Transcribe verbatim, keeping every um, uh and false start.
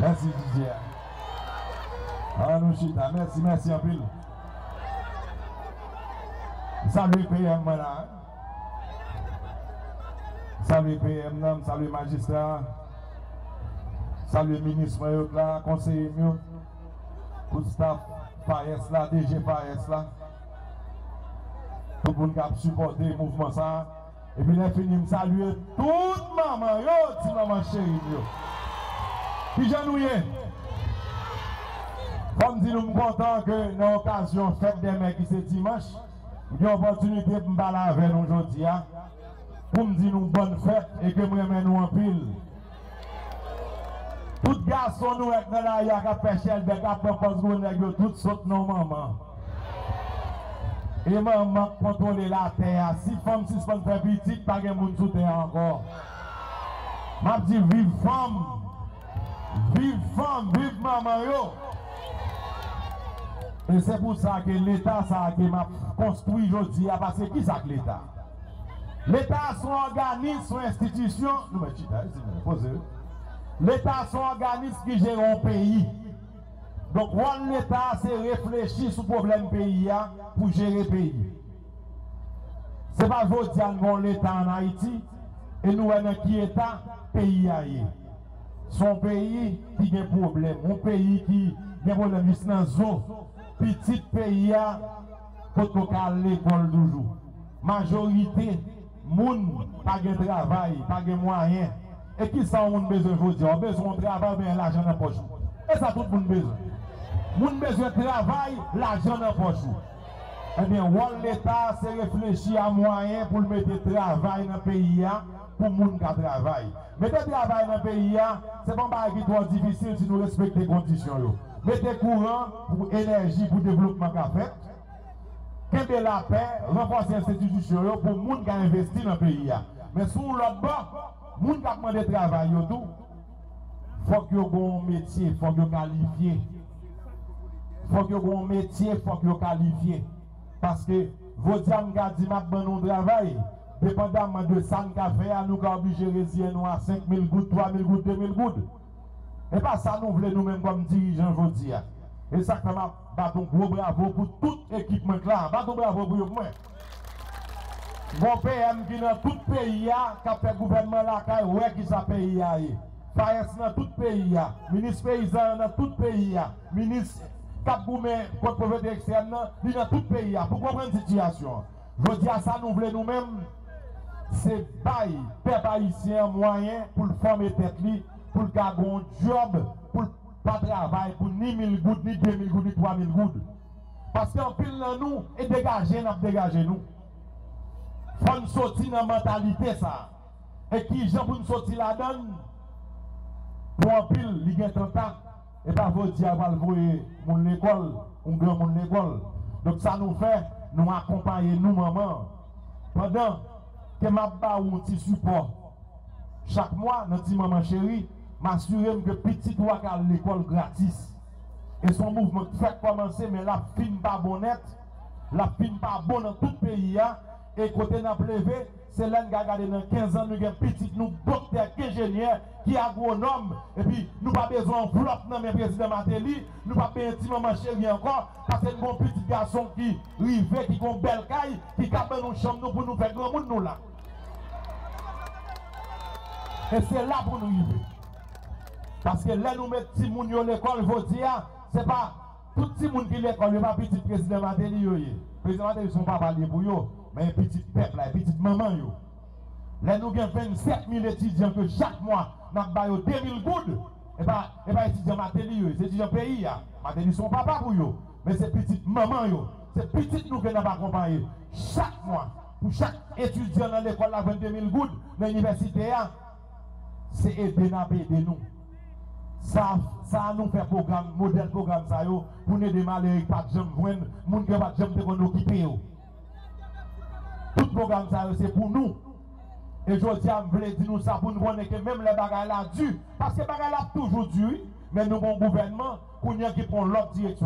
Mèsi, D J. An nou chita. Mèsi, mèsi anpil. M salye P M mwen la. M salye P M nan, m salye majistra. M salye minis mwen yo k la, konseye m yo. Tout staff FAES la, D G FAES la. Tout moun k ap sipòte mouvman sa a. Epi lè fini, m salye tout manman yo, ti manman cheri m yo. Kijan nou ye? Fò m di nou, m kontan ke nan okazyon fèt dè mè ki se dimanch, m gen opòtinite pou m pale avè nou jodi a, pou m di nou bòn fèt e ke m renmen nou anpil. Tout gason nou wè k nan lari a k ap fè chèlbè, k ap pran pòz gwo nèg yo, tout sot nan manman. E manman k kontwole latè a. Si fanm sispann fè pitit, pa gen moun sou tè a ankò. M ap di viv fanm, viv fanm, viv manman yo. E se pou sa ke Leta sa a ke m ap konstwi jodi a, paske ki sa k Leta? Leta se yon òganis, se yon enstitisyon. Nou mèt chita, wi, silvouplè, poze wi. Leta se yon òganis ki jere yon peyi. Donk, wòl Leta a se reflechi sou pwoblèm peyi a pou jere peyi. Se pa jodi a n gen yon Leta ann Ayiti e nou wè nan ki eta peyi a ye. Se yon peyi ki gen pwoblèm, yon peyi ki gen pwoblèm jis nan zo. Pitit peyi a potko ka al lekòl toujou. Majorite moun pa gen travay, pa gen mwayen. E ki sa yon moun bezwen jodi a? Ou bezwen yon travay oubyen lajan nan pòch ou? E sa tout moun bezwen. Moun bezwen travay, lajan nan pòch ou. Ebyen, wòl Leta a se reflechi a mwayen pou l mete travay nan peyi a pou moun ka travay. Mete travay nan peyi a, se pa yon bagay ki twò difisil si nou respekte kondisyon yo. Mete kouran pou enèji, pou devlopman ka fèt. Kenbe lapè, ranfòse enstititisyon yo pou moun ka envesti nan peyi a. Men sou yon lòt bò, moun k ap mande travay yo tou, fòk yo gen yon metye, fòk yo kalifye. Fòk yo gen yon metye, fòk yo kalifye. Paske, jodi a m ka di m ap ban nou travay, depandaman de sa n ka fè a, nou ka oblije reziyen nou a senk mil goud, twa mil goud, de mil goud. E pa sa nou vle nou menm kòm dirijan jodi a. E sa k fè m ap bat yon gwo bravo pou tout ekip mwen k la. Bat yon bravo pou yo pou mwen. Gon P M ki nan tout peyi a, k ap fè gouvènman lakay, wè kisa peyi a ye. FAES nan tout peyi a, minis peyizan an nan tout peyi a, minis k ap goumen kont povrete ekstrèm nan, li nan tout peyi a. Pou konprann sitiyasyon an. Jodi a, sa nou vle nou menm, se bay pèp ayisyen an mwayen pou l fòme tèt li, pou l ka gen yon djòb, pou l pa travay pou ni mil goud, ni de mil goud, ni twa mil goud. Paske anpil nan nou, e degaje n ap degaje nou. Fò n soti nan mantalite sa a. E kijan pou n soti ladan l? Pou anpil, li gentan ta. E pa jodi a pral voye moun lekòl, yon granmoun lekòl. Donk sa nou fè, nou akonpaye nou manman an. Pandan ke m ap ba ou yon ti sipò chak mwa nan Ti Manman Cheri, m asire m ke pitit ou a ka al lekòl gratis. E se yon mouvman k fèk kòmanse, men l ap fin pa bon nèt, l ap fin pa bon nan tout peyi a. E kote n ap leve, se lè n ka gade nan kenz an, nou gen pitit nou doktè, enjenyè, ki agwonòm, epi nou pa bezwen anvlòp nan men prezidan Martelly, nou p ap benyen Ti Manman Cheri ankò, paske n gen yon pitit gason ki rive, ki gen yon bèl kay, ki ka ban nou chanm nou pou nou fè granmoun nou la. E se la pou nou rive. Paske lè nou met timoun yo lekòl jodi a, se pa tout timoun ki lekòl yo pa pitit prezidan Martelly yo ye. Prezidan Martelly se yon papa li ye pou yo, men e pitit pèp la, e pitit manman yo. Lè nou gen vennsèt mil etidyan ke chak mwa n ap ba yo de mil goud, E pa, e pa etidyan Mateli yo, se etidyan peyi a. Mateli se yon papa pou yo, men se pitit manman yo, se pitit nou ke n ap akonpaye chak mwa. Pou chak etidyan nan lekòl la jwenn de mil goud nan inivèsite a, se ede n ap ede nou. Sa, sa nou fè pwogram, modèl pwogram sa yo, pou n ede malere ki pa t janm jwenn, moun ki pa t janm te konn okipe yo. Tout pwogram sa yo se pou nou. E jodi a, m vle di nou sa pou nou konnen ke menm lè bagay la di, paske bagay la ap toujou di, wi, men nou gon gouvènman kounye a ki pran lòt direksyon.